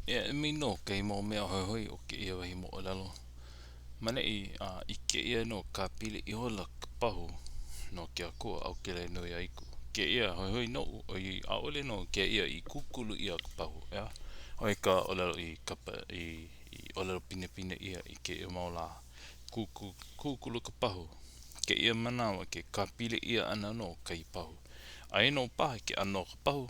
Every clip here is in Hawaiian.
E ʻimi nō kekahi mau mea hoihoi o kēia wahi moʻolelo. Maneʻi, a ʻike ʻia nō kāpili ihola ka pahu no ke akua ʻAukelenuiaiku. Kēia hoihoi noʻu, ʻoiai ʻaʻole nō kēia i kūkulu ʻia ka pahu, ʻeā? ʻO ia ka ʻōlelo i kapa i i ʻōlelo pinepine ʻia i kēia mau lā. Kūkū kūkulu ka pahu. Kēia manawa ke kāpili ʻia ʻana nō kahi pahu. Aia nō paha ke ʻano o ka pahu,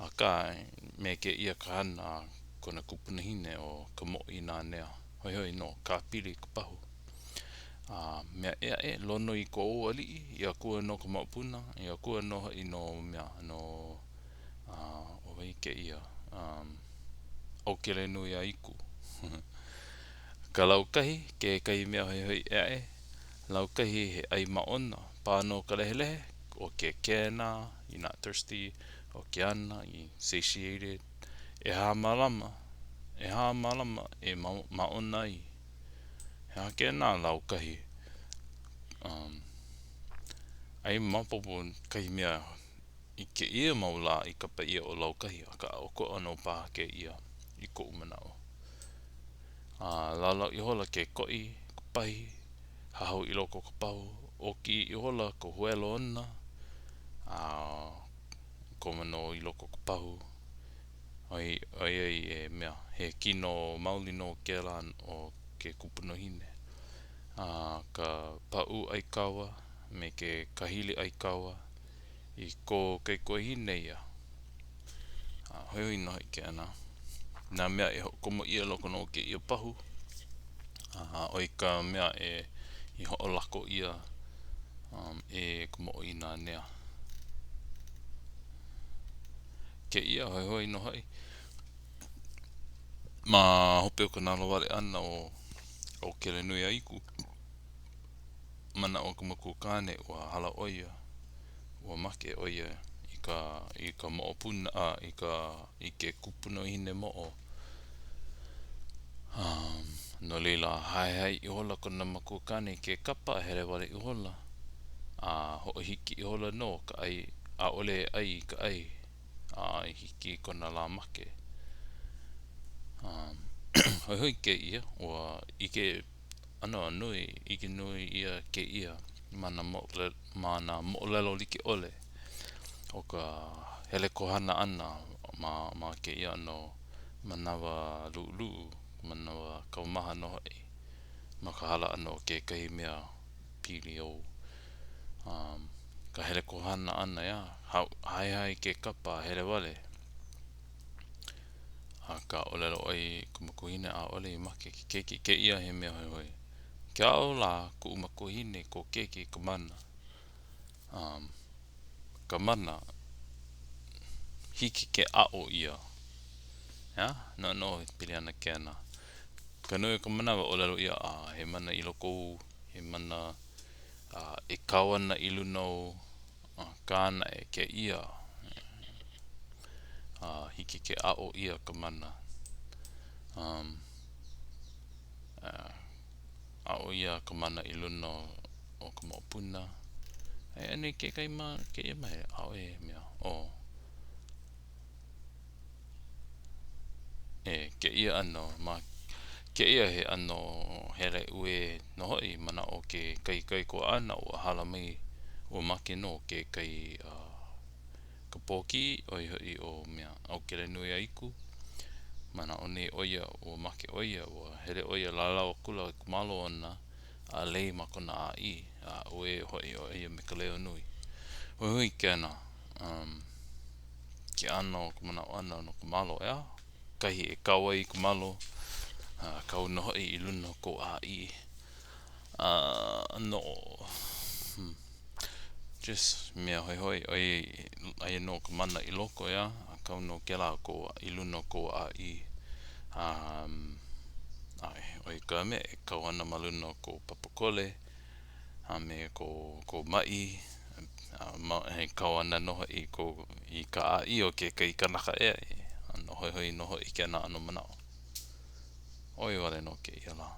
Akā, me kēia ka hana a kona kupunahine ʻo ka Mōʻī Nanea, hoihoi nō, kāpili ka pahu. A mea ʻē aʻe, lono i kou aliʻi, i akua no ka moʻopuna, i akua nō hoʻi no mea, no, a, ʻo wai kēia, um, ʻAukelenuiaiku. Ka laukahi, kekahi mea hoihoi ʻē aʻe, laukahi he ʻai māʻona, pā nō ka lehelehe, ʻo ke kena, you're not thirsty, ʻo ke ana, you satiated, ʻehā malama, ʻehā malama e māʻona ai. He aha kēnā laukahi? Um, aia maopopo kahi mea i kēia mau lā i kapa ʻia ʻo laukahi, akā ʻokoʻa nō paha kēia i koʻu manaʻo. A lālau ihola ke koʻi, ka pahi, hahau i loko o ka pahu, ʻoki ihola ka huelo ona, a komo nō i loko o ka pahu, ʻoiai he mea, he kino maoli nō kēlā o ke kupunahine. A ka pāʻū ʻaikaua me ke kāhili ʻaikaua i kō kaikuahine ia. A hoihoi nō hoʻi ke ana nā mea e hoʻokomo ʻia i loko nō o kēia pahu, a ʻo ia ka mea e i hoʻolako ʻia um, e ka Mōʻī Nanea. Kēia hoihoi nō hoʻi. Ma hope o ka nalowale ʻana o ʻAukelenuiaiku, manaʻo ka makuakāne ua hala ʻo ia, ua make ʻo ia i ka i ka moʻopuna a i ka i ke kupunahine moʻo. Um, no laila, haehae ihola kona makuakāne i ke kapa a hele wale ihola. A hoʻohiki ihola nō ka ʻai, ʻaʻole e ʻai i ka ʻai a i hiki i kona lā make. Um, hoihoi kēia, ua ʻike ʻano nui, ʻike nui ʻia kēia ma nā moʻolelo, ma nā moʻolelo like ʻole o ka hele kohana ʻana ma ma kēia ʻano manawa luʻuluʻu, manawa kaumaha nō hoʻi ma ka hala ʻana o kekahi mea pili ou. Um, ka hele kohana ʻana, ʻeā, haehae i ke kapa a hele wale. Akā, ʻōlelo ʻoe i ka makuahine, ʻAʻole i make ke keiki. Kēia he mea hoihoi. Ke aʻo lā kuʻu makuahine i kō keiki i ka mana. Um, ka mana, hiki ke aʻo ʻia. ʻEā? Noʻonoʻo e pili ana kēnā. Ka nui o ka manawa, ʻōlelo ʻia, a he mana i loko ou, he mana a, e kau ana i luna ou, Akā naʻe kēia, a hiki ke aʻo ʻia ka mana. Um, aʻo ʻia ka mana i luna o ka moʻopuna. Aia anei kekahi ma kēia mea? ʻAʻohe mea. Oh. E kēia ʻano, ma kēia he ʻano hele uē nō hoʻi, manaʻo ke kaikaikuaʻana ua hala mai, ua make nō kekahi a ka pōkiʻi, ʻo ia hoʻi ʻo mea ʻAukelenuiaiku. Manaʻo nei ʻo ia, ua make ʻo ia, ua hele ʻo ia lālau akula i ka malo ona a lei ma kona ʻāʻī, a uē hoʻi ʻo ia me ka leo nui. Hoihoi kēnā. Um. ke ʻano o ka manaʻo ʻana no ka malo, ʻeā? Kahi e kau ai ka malo, a kau nō hoʻi i luna o kou ʻāʻī. A no, hmm, just mea hoihoi, ʻoiai aia nō ka mana i loko, ʻeā? A kau nō kēlā kou, i luna o kou ʻāʻī. Um, ʻae, ʻo ia ka mea e kau ana ma luna o kou papa kole, a me ko, ko maʻi, a e kau ana nō hoʻi i kou, i ka ʻāʻī o kekahi kanaka ʻē aʻe. ʻAno hoihoi nō hoʻi kēnā ʻano manaʻo. ʻOi wale nō kēia lā.